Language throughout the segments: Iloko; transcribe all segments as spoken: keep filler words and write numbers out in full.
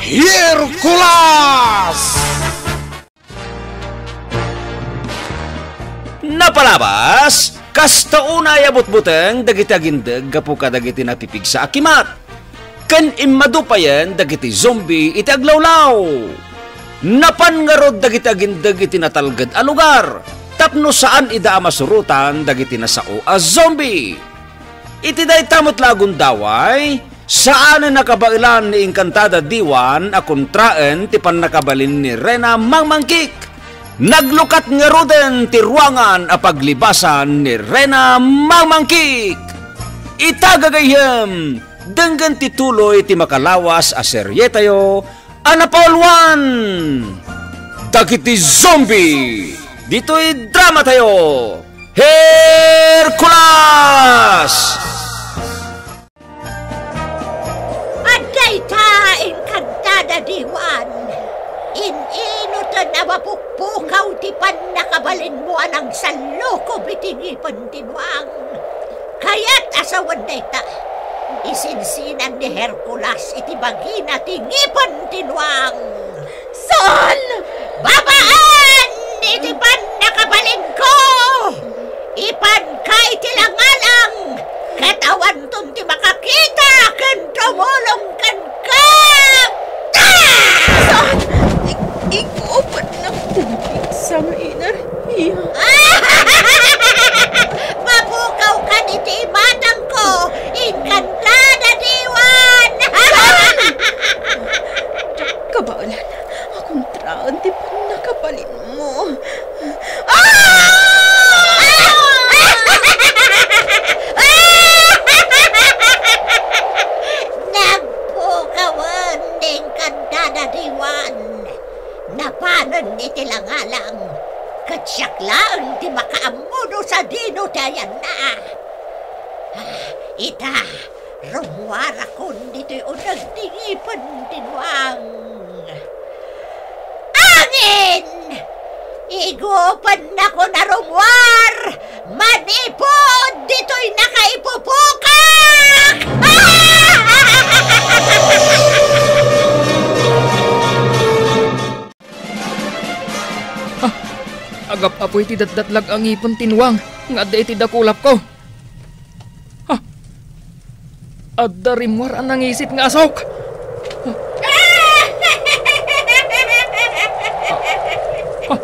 Hercules! Napalabas, kasta unay a butbuteng dagiti agindeg gapu kadagiti napipigsa a kimat, ken immadu payen dagiti zombie iti aglawlaw. Napan ngarud dagiti agindeg iti natalged a lugar tapno saan ida a masurotan dagiti nasao a zombie. Iti dayta met la a gundaway, saanen a kabaelan ni Encantada Diwan a kontraen ti pannakabalin ni Reyna Mangmangkik. Naglukat ngaruden ti ruangan a paglibasan ni Reyna Mangmangkik. Ita gagayyem, denggen ti tuloy ti makalawas a serietayo a napauluan, Dagiti Zombie, ditoy dramatayo, Hercules! Adda ita, Encantada Diwan. In-inutan a mapukpukaw ti pannakabalinmo a nangsallukob iti ngipen ti nuang. Kayat a sawen dayta. Isinsinan ni Hercules iti bagina ti ngipen ti nuang. Saan? Babaen iti pannakabalinko! Ipanka iti langalang, ket awanton ti makakita ken tumulong kenka! Ah! Saan? Ik-, ikupan ng tubig sa Iya. Mapukawkan iti imatangko, Encantada Diwan! Kabaelan, akontraan ti pannakabalinmo. Ah! Nagpukawen ni Encantada Diwan. Napanen iti langalang, ket siak laeng ti makaammo no sadino ti ayanna. Ah, ita, rummuarakon ditoy uneg ti ngipen ti nuang. Angin! Igupennakon a rummuar! Manipud ditoy nakaipupukak! Ah, agap-apoy ti datdatlag a ngipen ti nuang nga adda iti dakulapko. Ah, adda rimmuar a nangisit nga asok. Ah, ah,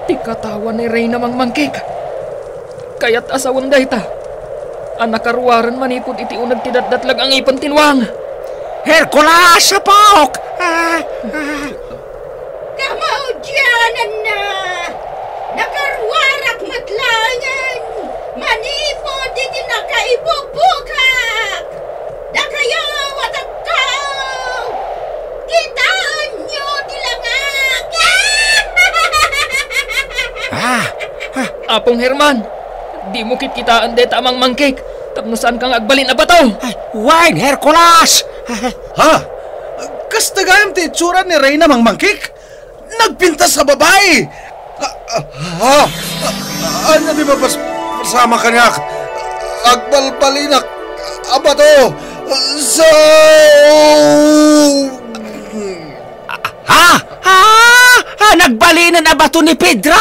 ti katawan ni Reyna Mangmangkik. Kayat a sawen dayta a nakaruaren manipud iti uneg ti datdatlag a ngipen ti nuang. Hercules, apok! Ah, ah. Kamaudiananna, nakaruarak met laengen manipud iti nakaipupukak. Dakayo a tattao, kitaenyo ti langak! Ah, ah. Apong Herman, dimo kitkitaen dayta a mangmangkik tapno saanka nga agbalin a bato. Ay, wen, Hercules! Ha? Kasta gayam ti itsura ni Reyna Mangmangkik? Nagpintas a babai! Ah, ah, ah, ania ti mapas-, pasama kaniak? Agbalbalinak a bato! Sa-, ha? Ah, ah, nagbalinen a bato ni Pedro!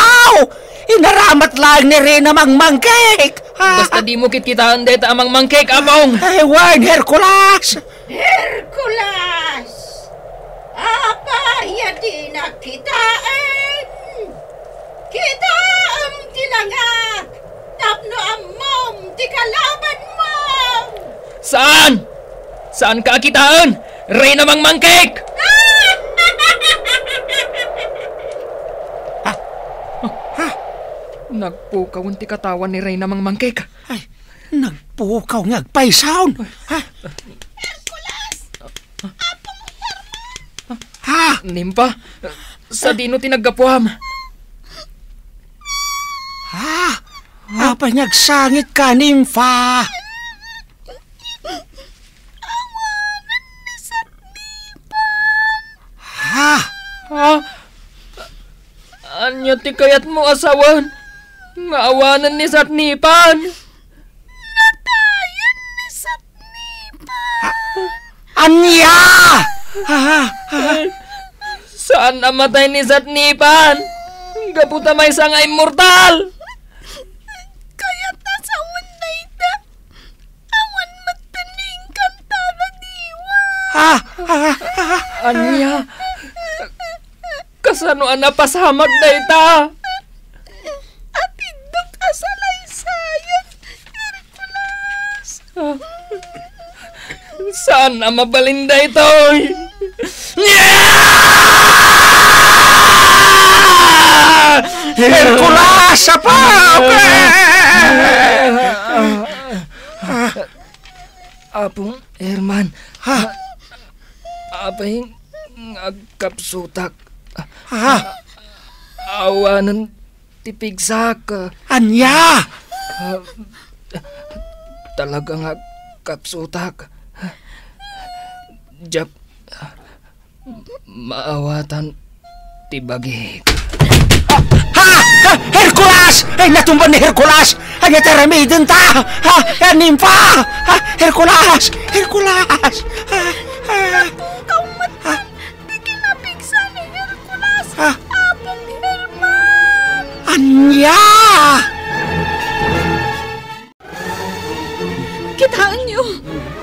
Inaramat laeng ni Reyna Mangmangkik! Ah, basta dimo kitkitaen dayta a mangmangkik, Apong! Ay, wen, Hercules! Hercules! Apay a dinak kitaen? Kitaem ti langak tapno ammom ti kalabanmo! Saan! Saanka a kitaen, Reyna Mangmangkik! Ah! Ah! Nagpukawen ti katawan ni Reyna Mangmangkik. Ay, nagpukaw nga agpaysaon. Ha? Hercules! Apong Herman! Ha? Nympha, sadino ti naggapuam? Ha? Apay nga agsangitka, Nympha? Awanen ni Satnipan! Ha? Ha? Ania ti kayatmo a sawen nga awanen ni Satnipan? Natayen ni Satnipan. Ha? Ania? Ah, ah, ah. Saan a matay ni Satnipan? Gapu ta maysa nga immortal. Kayatna sawen dayta. Awan met ti inkantada diwan. Ah, ah, ah, ah. Ania? Kasano a napasamak dayta? Atiddok a salaysayan, Hercules. Ah. Saan a mabalin daytoy? Hercules, Apo! Apong Herman. Ha? Apay nga agkapsutak. Ha? Awanen ti pigsak. Ania? Ah, talaga nga agkapsutak. Diak maawatan ti bagik. Ha? Ha? Hercules! Ay, natumba ni Hercules! Ania ti aramidenta? Ha? Nimfa! Ha? Hercules! Hercules! Ha? Ha? Napukaw met ti kinapigsa ni Hercules. Ha? Apong Herman! Ania? Kitaenyo,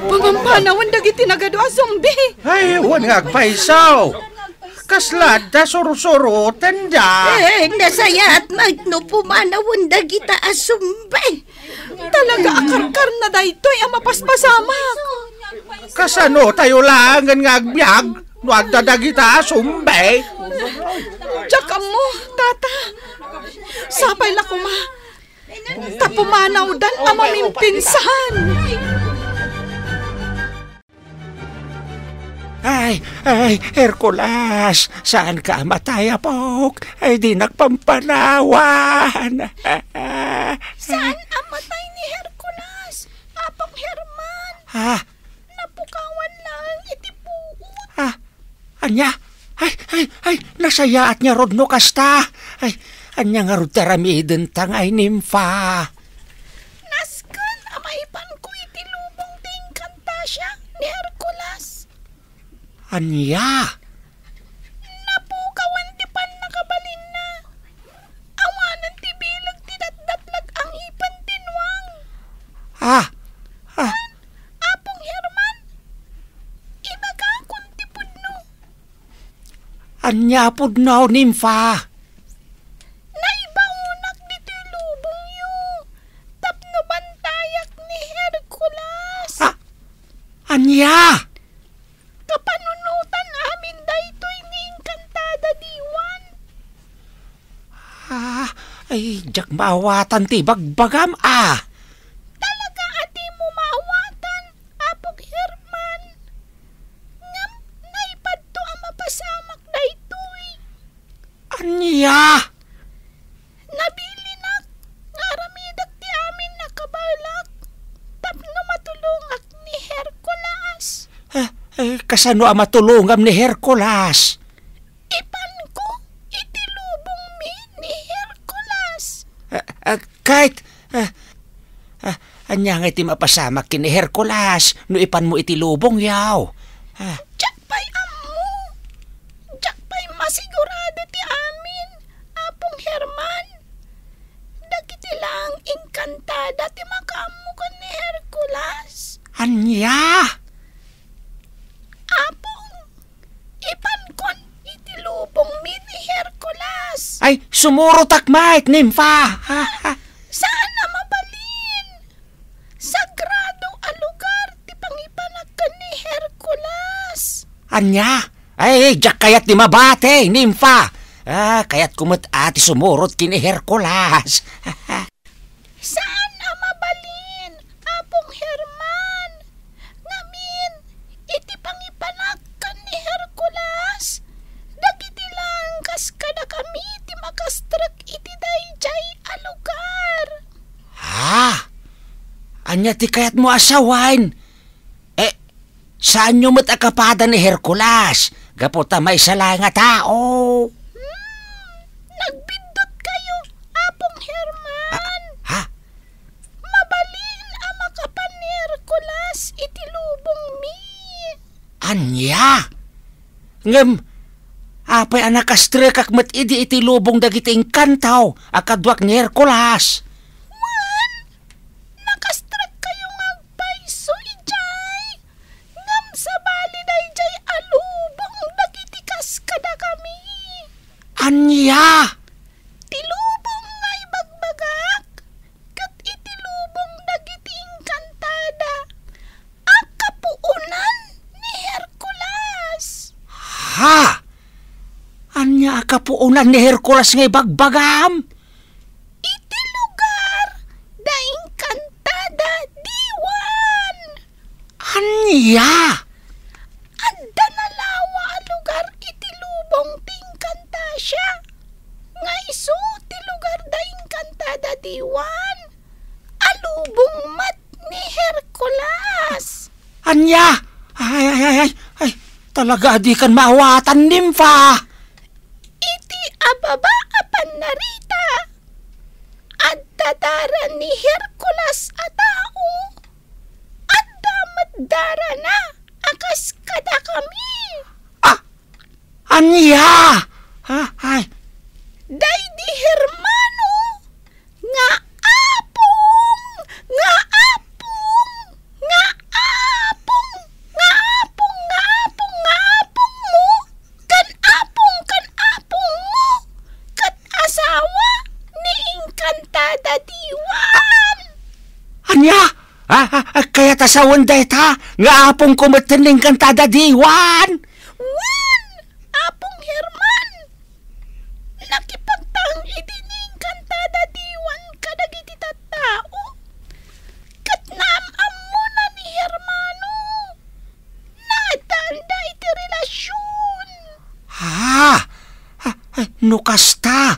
pamampanawen dagiti nagadu a zombie. Ay, wen nga agpayso. Kasla adda sursurotenda. Eh, nasayaat met no pumanawen dagita a zombie. Talaga a karkarna daytoy a mapaspasamak. Kasano tayo laengen nga agbiag no adda dagita a zombie? Diak ammo, tata. Sapay la koma ta pumanawdan a mamimpinsan. Ay, ay, Hercules, saanka a matay, apok? Ay, dinak pampanawan. Saan a matay ni Hercules, Apong Herman. Ah, Napukawan laeng iti puot. Ah, ania? Ay, ay, ay, nasayaat ngarud no kasta. Ay, ania ngarud ti aramidenta ngay, Nimfa? Nasken a maipanko iti lubong ti inkantasia ni Hercules. Ania? Napukawan ti pannakabalinna. Awanen ti bileg ti datdatlag a ngipen ti nuang. Ah, ah. Apong Herman, ibagakon ti pudno. Ania a pudno, Nimfa? Naibaonak ditoy lubongyo tapno bantayak ni Hercules. Ah, ania? Kapanunotan amin daytoy ni inkantada diwan. Ah, ay, diak maawatan ti ibagbagam, a. Talaga a dimo maawatan, Apok Herman. Ngem naipadto a mapasamak daytoy. Ania? Nabilinak nga aramidek ti amin a kabaelak tapno matulongak ni Hercules. Ah, eh, kasano a matulongam ni Hercules? Ipanko iti lubongmi ni Hercules. Ah, ah, ket, ah, ah, ania ngay ti mapasamak ken ni Hercules no ipanmo iti lubongyo? Ah. Diak pay ammo. Diak pay masigurado ti amin, Apong Herman. Dagiti laeng inkantada ti makaammo ken ni Hercules. Ania? Apong, ipankon iti lubongmi ni Hercules. Ay, sumurotak met, Nimfa. Saan a mabalin. Sagrado a lugar ti pangipanak ken ni Hercules. Ania? Ay, diak kayat ti mabati, Nimfa. Ah, kayatko met a ti sumurot ken ni Hercules. Saan a mabalin, Apong Herman. Ngamin, iti pangipanak ken ni Hercules, dagiti laeng kas kadakami ti makastrek iti daydiay a lugar. Ha? Ania ti kayatmo a sawen? Eh, saanyo met a kapada ni Hercules, gapu ta maysa laeng a tao. Hmm, nagbiddutkayo, Apong Herman. Ah, ha? Mabalin a makapan ni Hercules iti lubongmi. Ania? Ngem, apay a nakastrekak met idi iti lubong dagiti engkanto a kaduak ni Hercules? Wen, nakastrekkayo nga agpayso idiay, ngem sabali daydiay a lubong dagiti kas kadakami. Ania? Ti lubong nga ibagbagak, ket iti lubong dagiti engkantada a kapuonan ni Hercules. Ha? Ania a kapuonan ni Hercules nga ibagbagam? Iti lugar da engkantada diwan. Ania? Adda nalawa a lugar iti lubong ti engkantasia, nga isu ti lugar da engkantada diwan a lubong met ni Hercules. Ania? Ay, ay, ay, ay, ay, talaga a dikan maawatan, nympha. Iti ababa a pannarita, adda dara ni Hercules a tao, adda met darana a kas kadakami. Ah, ania? Ah, ay. Daydi Hermano nga apong, nga apong, nga apong, nga apong, nga apong, nga apongmo, ken apong, ken apongmo, ket asawa ni engkantada diwan. Ania? Ah, ah, ah, kayat a sawen dayta nga apongko metten ni engkantada diwan? Wen, Apong Herman, nakipagtaeng idi ni engkantada diwan kadagiti tattao, ket naam-ammona ni Hermano. Naaddaanda iti relasion. Ah, ah, ah, no kasta,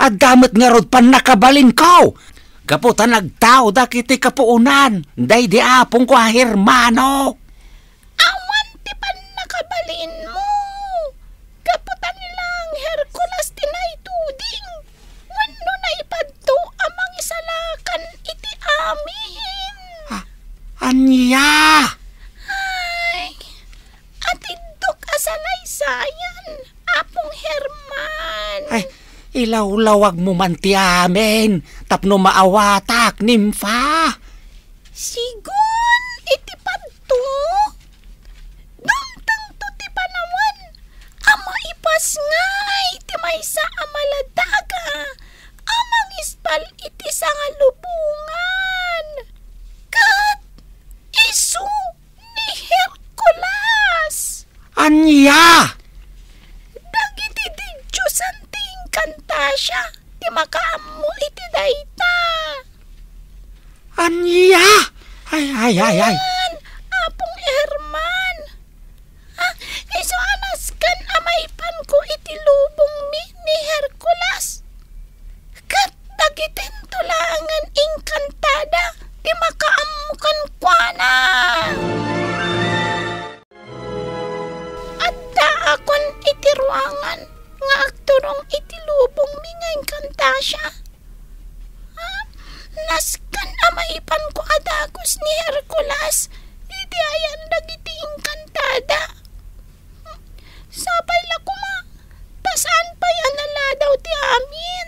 adda met ngarud pannakabalinko. Gapu ta nagtaodak iti kapuonan, daydi apongko a Hermano. Awan ti pannakabalinmo. Gapu ta ni laeng Hercules ti naituding wenno naipadto a mangisalakan iti amin. Ah, ania? Ay, atiddok a salaysayan, Apong Herman. Ay, ilawlawagmo man ti amin tapno maawatak, nympha. Sigun iti padto, dumtengto ti panawen a maipasngay ti maysa a maladaga a mangispal iti sangalubongan. Ket isu ni Hercules. Ania? Dagiti didiosan ti engkantasia ti makaammo iti dayta. Ania? Ay, ay, ay, ay. Wen, Apong Herman. Ah, isu a nasken a maipanko iti lubongmi ni Hercules. Ket dagitinto laengen engkantada ti makaammo kenkuana. Addaakon iti ruangan nga agturong iti lubongmi nga engkantasia. Ah, nasken a maipanko a dagus ni Hercules idi ayan dagiti engkantada. Sapay la koma, ta saan pay a naladaw ti amin.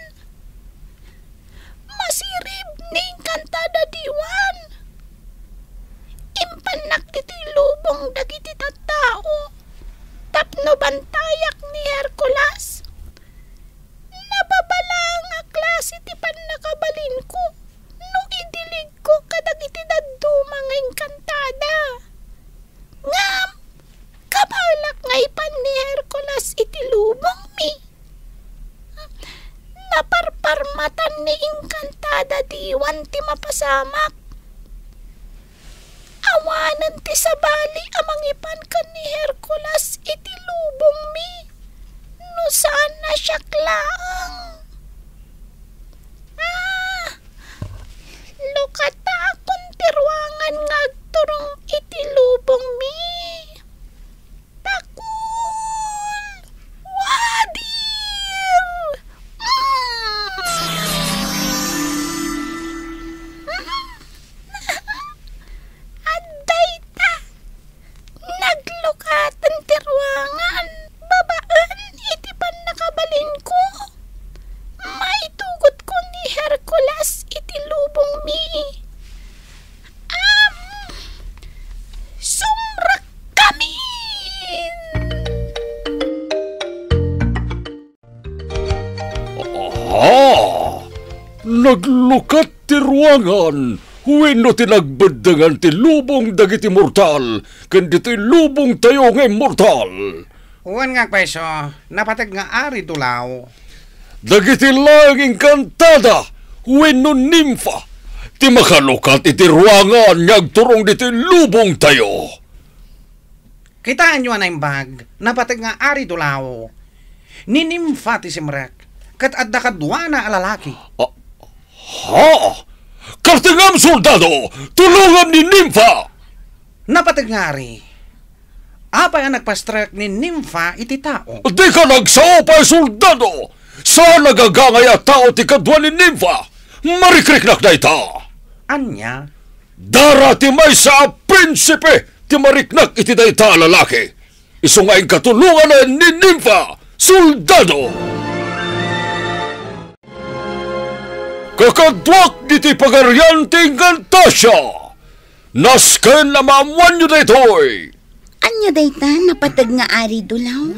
Masirib ni engkantada diwan. Impannak ditoy lubong dagiti tattao tapno bantayak ni Hercules. Nababalaang a klase ti pannakabalinko no idiligko kadagiti dadduma nga engkantada. Ngem, kabalak nga ipan ni Hercules iti lubongmi. Naparparmatan ni engkantada diwan ti mapasamak. Awanen ti sabali a mangipan ken ni Hercules iti lubongmi no saan a siak laeng. Ah! Lukatakon ti ruangan nga agturong iti lubongmi. Takol! Wadir! Mm! Adda ita! Naglukaten ti ruangan. Naglukat ti ruangan wenno ti nagbeddengan ti lubong dagiti mortal ken ditoy lubongtayo nga immortal. Wen nga agpayso, napateg nga Ari Dulaw. Dagiti laeng engkantada wenno nimfa ti makalukat iti ruangan nga agturong ditoy lubongtayo. Kitaenyo a naimbag, napateg nga Ari Dulaw. Ni nimfa ti simrek, ket adda kaduana a lalaki. Ah, ha? Kartengam, soldado! Tulongam ni nimfa! Napateg nga Ari. Apay a nagpastrek ni nimfa iti tao? Dika nagsao pay, soldado! Saan a gagangay a tao ti kadua ni nimfa. Marikriknak dayta. Ania? Dara ti maysa a prinsipe ti mariknak iti dayta a lalaki. Isu nga inka tulonganen ni nimfa, soldado! Kakaduak ditoy pagarian ti Encantasia. Nasken a maammoanyo daytoy. Ania dayta, napateg nga Ari Dulaw?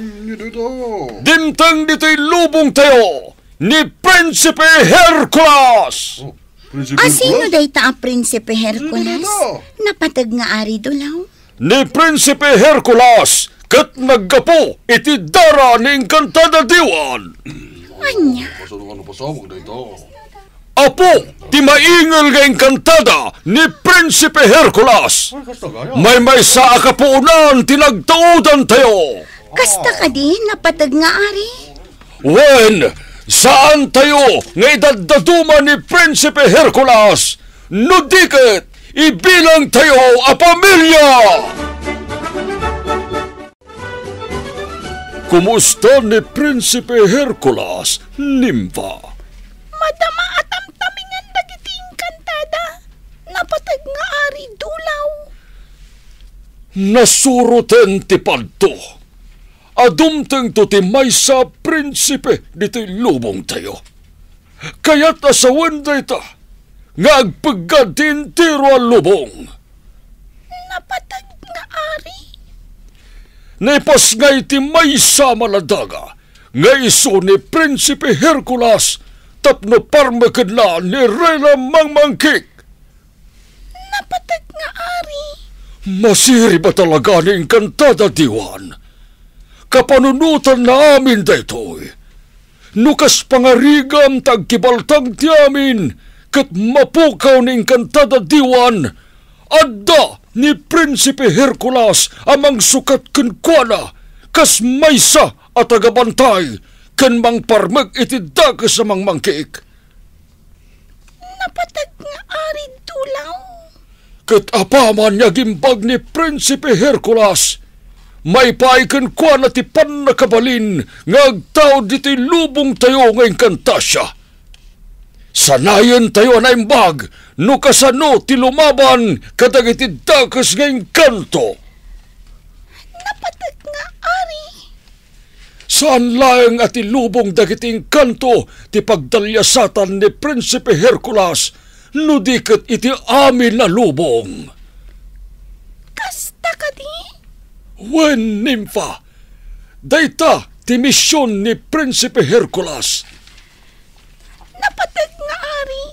Dimteng ditoy lubongtayo ni Prinsipe Hercules. Oh, Prinsipe Asino Hercules? Dayta a Prinsipe Hercules? Sino dayta? Napateg nga Ari Dulaw? Ni Prinsipe Hercules ket naggapu iti dara ni Encantada Diwan. Ania? Kasano nga napasawag dayta? Apo ti maingel nga engkantada ni Prinsipe Hercules. Ay, kasta gayam. Maymaysa a kapuonan ti nagtaudantayo. Kasta kadi, napateg nga Ari? Wen, saantayo nga idaddaduma ni Prinsipe Hercules, no di ket ibilangtayo a pamilia. Kumusta ni Prinsipe Hercules, Nimfa? Madama a tamtamingan dagiti engkantada. Napateg nga Ari Dulaw. Nasuroten ti padto. Adumtengto ti maysa a prinsipe ditoy lubongtayo. Kayat a sawen dayta nga agpeggad ti entero a lubong. Napateg nga Ari. Naipasngay ti maysa a maladaga nga isu ni Prinsipe Hercules tapno parmekenna ni Reyna Mangmangkik. Napateg nga Ari. Masirib a talaga ni Encantada Diwan. Kapanunotanna amin daytoy. No kas pangarigam ta agkibaltang ti amin ket mapukaw ni Encantada Diwan, adda ni Prinsipe Hercules a mangsukat kenkuana kas maysa a tagabantay ken mangparmek iti dakes a mangmangkik. Napateg nga Ari Dulaw. Ket apaman nga agimbag ni Prinsipe Hercules, maipaay kenkuana ti pannakabalin nga agtaud ditoy lubongtayo nga Encantasia. Sanayentayo a naimbag no kasano ti lumaban kadagiti dakes nga engkanto. Napateg nga Ari. Saan laeng a ti lubong dagiti engkanto ti pagdaliasatan ni Prinsipe Hercules, no di ket iti amin a lubong. Kasta kadi? Wen, Nimfa, dayta ti mision ni Prinsipe Hercules. Napateg nga Ari,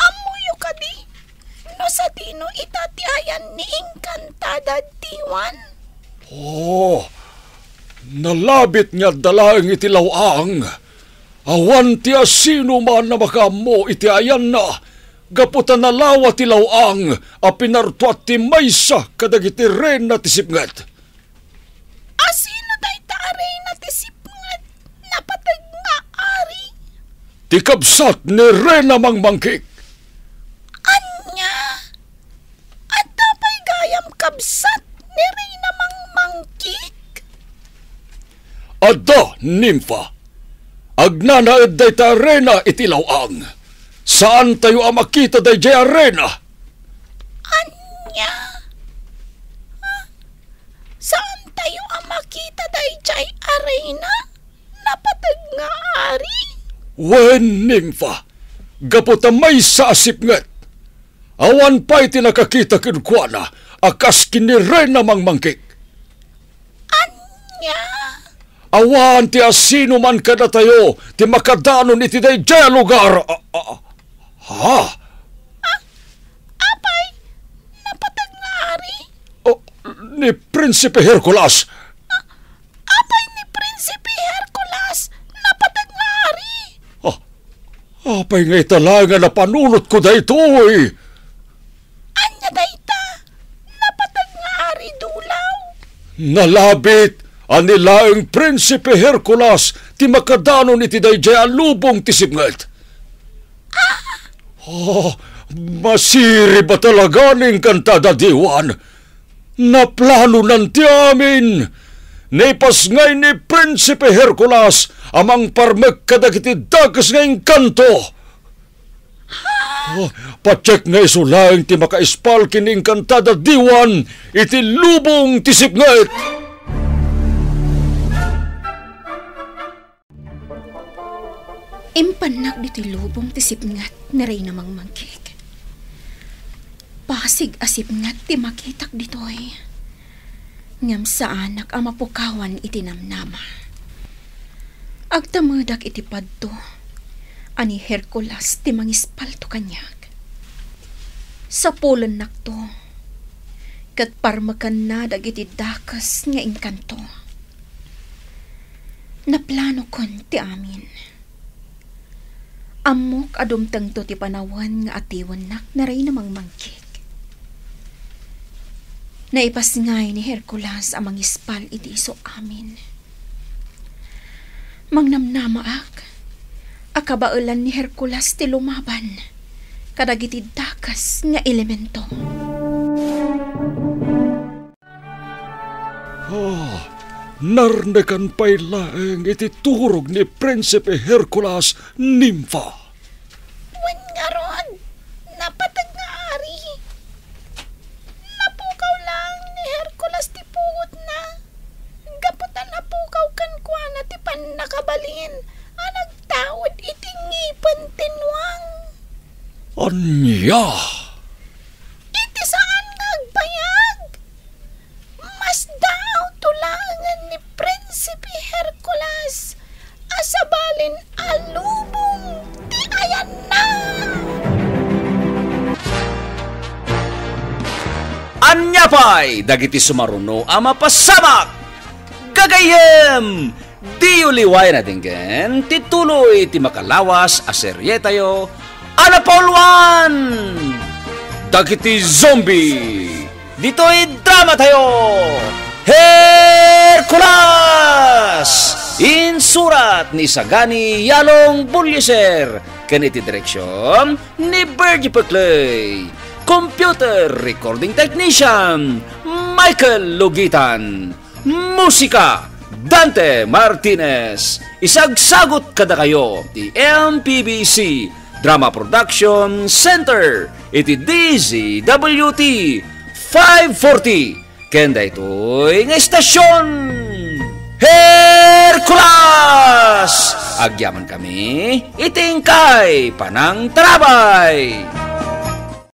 ammoyo kadi no sadino ita ti ayan ni Encantada Diwan? Oh, nalabit nga adda laeng iti law-ang. Awan ti asinoman a makaammo iti ayanna, gapu ta nalawa ti law-ang a pinartuat ti maysa kadagiti reyna ti sipnget. Asino dayta a reyna ti sipnget? Napateg nga Ari. Ti kabsat ni Reyna Mangmangkik. Ania? Adda pay gayam kabsat ni Reyna Mangmangkik? Adda, Nimfa. Agnanaed dayta a reyna iti law-ang. Saantayo a makita daydiay a reyna. Ania? Saantayo a makita daydiay a reyna? Napateg nga Ari? Wen, Nimfa, gapu ta maysa a sipnget. Awan pay ti nakakita kenkuana a kas ken ni Reyna Mangmangkik. Ania? Awan ti asinoman kadatayo ti makadanon iti daydiay a lugar. A, a, ha? Apay, napateg nga ari? Oh, ni Prinsipe Hercules. Apay ni Prinsipe Hercules, napateg nga ari? Ah, apay nga ita laeng a napanunotko daytoy? Ania dayta? Napateg nga ari dulaw? Nalabit a ni laeng Prinsipe Hercules ti makadanon iti daydiay a lubong ti sipnget. Ah, masirib a talaga ni Encantada Diwan. Naplanonan ti amin. Naipasngay ni Prinsipe Hercules a mangparmek kadagiti dakes nga engkanto. Oh, patiek nga isu laeng ti makaispal ken ni Encantada Diwan iti lubong ti sipnget. Impannak ditoy lubong ti sipnget ni Reyna Mangmangkik. Pasig a sipnget ti makitak ditoy, ngem saanak a mapukawan iti namnama. Agtamedak iti padto a ni Hercules ti mangispalto kaniak. Sapulennakto, ket parmekenna dagiti dakes nga engkanto. Naplanokon ti amin. Ammok a dumtengto ti panawen nga atiwennak ni Reyna Mangmangkik. Naipasngay ni Hercules a mangispal iti isu amin. Mangnamnamaak a kabaelan ni Hercules ti lumaban kadagiti dakes nga elemento. Ah, narnekan pay laeng iti turog ni Prinsipe Hercules, Nimfa. Wen ngarud, napateg nga ari. Napukaw laeng ni Hercules ti pungotna. Gapu ta napukaw kenkuana ti pannakabalin a nagtaud iti ngipen ti nuang. Ania? Iti saan nga agbayag, masdaawto laengen ni Prinsipe Hercules a sabalin a lubong ti ayanna. Ania pay dagiti sumaruno a mapasamak? Gagayyem! Diyo liwayan a denggen ti tuloy ti makalawas a serietayo a napauluan, Dagiti Zombie. Ditoy dramatayo, Hercules! Insurat ni Sagani Yalong Bullieser ken iti direksion ni Virgie Peclay. Computer recording technician, Michael Lugitan. Musika, Dante Martinez. Isagsagut kadakayo ti M P B C Drama Production Center iti D Z W T five forty. Ken daytoy nga istasyon, Hercules! Agyaman kami iti inkay panangtarabay.